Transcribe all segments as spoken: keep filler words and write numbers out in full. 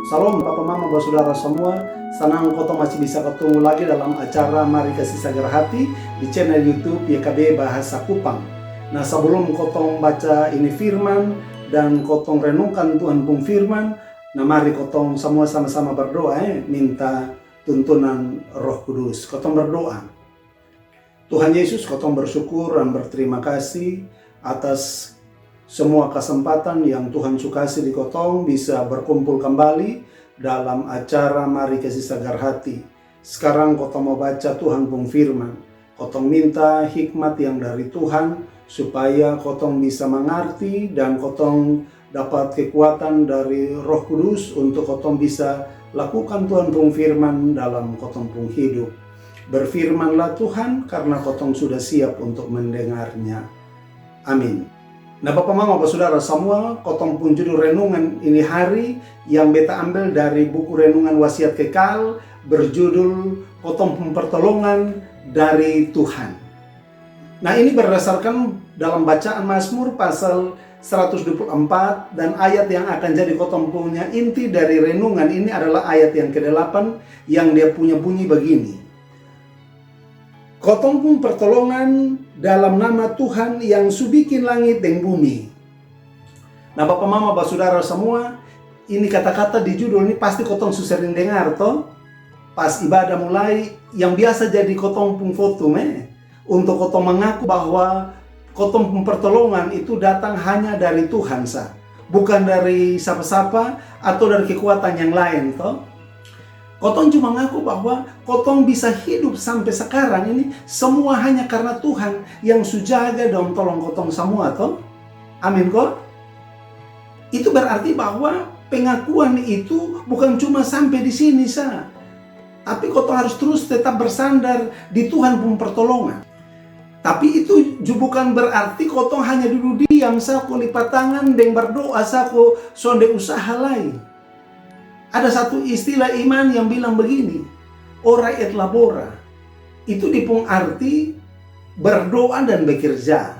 Salam bapa mama basudara samua, sanang kotong masih bisa katemu lagi dalam acara Mari Kasi Sagar Hati di channel YouTube Y K B Bahasa Kupang. Nah, sebelum kotong baca ini firman dan kotong renungkan Tuhan pung firman, nah mari kotong samua sama-sama berdoa, eh, minta tuntunan Roh Kudus. Kotong berdoa. Tuhan Yesus, kotong bersyukur dan berterima kasih atas semua kesempatan yang Tuhan su kasi di kotong bisa berkumpul kembali dalam acara Mari Kasi Sagar Hati. Sekarang kotong mau baca Tuhan pung firman. Kotong minta hikmat yang dari Tuhan supaya kotong bisa mengerti dan kotong dapat kekuatan dari Roh Kudus untuk kotong bisa lakukan Tuhan pung firman dalam kotong pung hidup. Berfirmanlah Tuhan, karena kotong sudah siap untuk mendengarnya. Amin. Nah, bapa mama basudara samua, kotong pung judul renungan ini hari yang beta ambil dari buku renungan Wasiat Kekal, berjudul Kotong pung Pertolongan dari Tuhan. Nah, ini berdasarkan dalam bacaan Mazmur pasal seratus dua puluh empat, dan ayat yang akan jadi kotong punya inti dari renungan ini adalah ayat yang kedelapan, yang dia punya bunyi begini: Kotong pung pertolongan dalam nama Tuhan yang su bikin langit deng bumi. Nah, bapa mama basudara samua, ini kata-kata di judul ini pasti kotong su sering dengar to. Pas ibadah mulai, yang biasa jadi kotong pung foto me, untuk kotong mengaku bahwa kotong pung pertolongan itu datang hanya dari Tuhan sa, bukan dari sapa-sapa atau dari kekuatan yang lain to. Kotong cuma ngaku bahwa kotong bisa hidup sampe sekarang ini semua hanya karna Tuhan yang su jaga dong tolong kotong samua to. Amin ko? Itu berarti bahwa pengakuan itu bukan cuma sampe di sini sa, tapi kotong harus terus tetap bersandar di Tuhan pung pertolongan. Tapi itu ju bukan berarti kotong hanya dudu diam sa ko lipat tangan deng berdoa sa ko sonde usaha lai. Ada satu istilah iman yang bilang begini, ora et labora. Itu dia pung arti berdoa dan bekerja.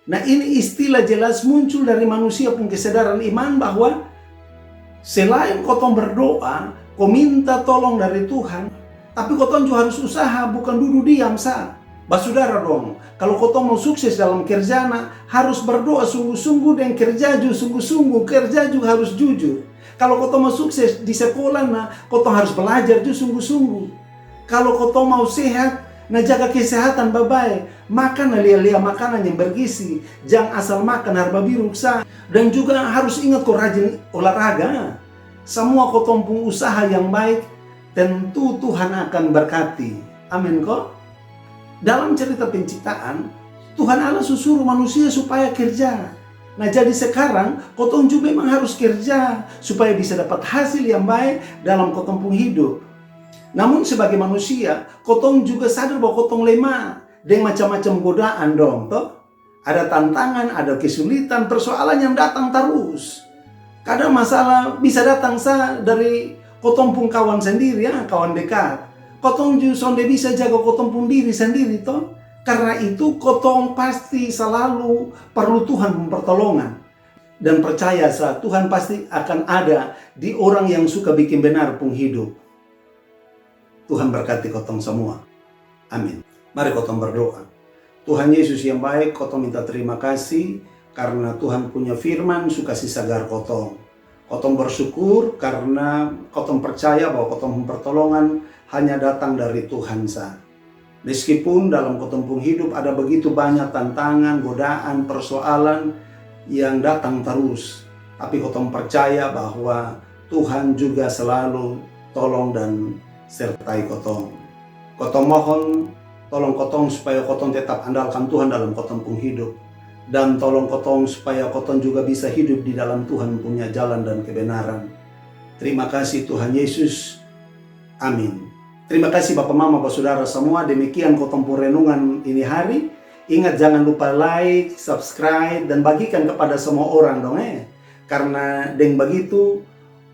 Nah, ini istilah jelas muncul dari manusia pung kesadaran iman bahwa selain kotong berdoa ko minta tolong dari Tuhan, tapi kotong ju harus usaha, bukan dudu diam sa. Basudara dong, kalo kotong mau sukses dalam kerja na harus berdoa sungguh-sungguh deng kerja ju sungguh-sungguh, kerja ju harus jujur. Kalo kotong mau sukses di sekolah na kotong harus belajar ju sungguh-sungguh. Kalo kotong mau sehat, na jaga kesehatan babae, makan na lia-lia makanan yang bergizi, jang asal makan harba biruk sa. Dan juga harus ingat ko rajin olahraga. Samua kotong pung usaha yang baik tentu Tuhan akan berkati. Amin ko? Dalam cerita penciptaan, Tuhan Allah su suruh manusia supaya kerja. Nah, jadi sekarang kotong ju memang harus kerja supaya bisa dapat hasil yang bae dalam kotong pung hidup. Namun sebagai manusia, kotong juga sadar bahwa kotong lemah deng macam-macam godaan dong to. Ada tantangan, ada kesulitan, persoalan yang datang tarus. Kadang masalah bisa datang sa dari kotong pung kawan sendiri, ya, kawan dekat. Kotong ju sonde bisa jaga kotong pung diri sendiri to. Karna itu kotong pasti salalu parlu Tuhan pung pertolongan. Dan percaya sa, Tuhan pasti akan ada di orang yang suka bikin benar pung hidup. Tuhan berkati kotong samua. Amin. Mari kotong berdoa. Tuhan Yesus yang baik, kotong minta terima kasih karna Tuhan punya firman su kasi sagar kotong. Kotong bersyukur karna kotong percaya bahwa kotong pung pertolongan hanya datang dari Tuhan sa. Meskipun dalam kotong pung hidup ada begitu banyak tantangan, godaan, persoalan yang datang tarus, tapi kotong percaya bahwa Tuhan juga selalu tolong dan sertai kotong. Kotong mohon, tolong kotong supaya kotong tetap andalkan Tuhan dalam kotong pung hidup. Dan tolong kotong supaya kotong juga bisa hidup di dalam Tuhan punya jalan dan kebenaran. Terima kasih Tuhan Yesus. Amin. Terima kasih bapa mama basudara samua. Demikian kotong pung renungan ini hari. Ingat, jangan lupa like, subscribe, dan bagikan kepada semua orang dong eh. Karna deng bagitu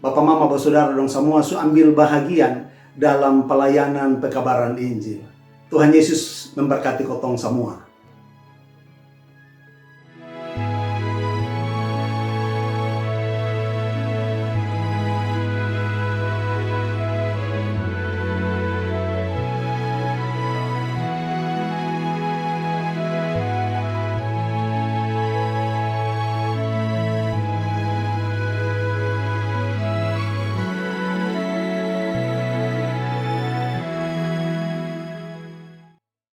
bapa mama basudara dong samua su ambil bahagian dalam pelayanan pekabaran Injil. Tuhan Yesus memberkati kotong samua.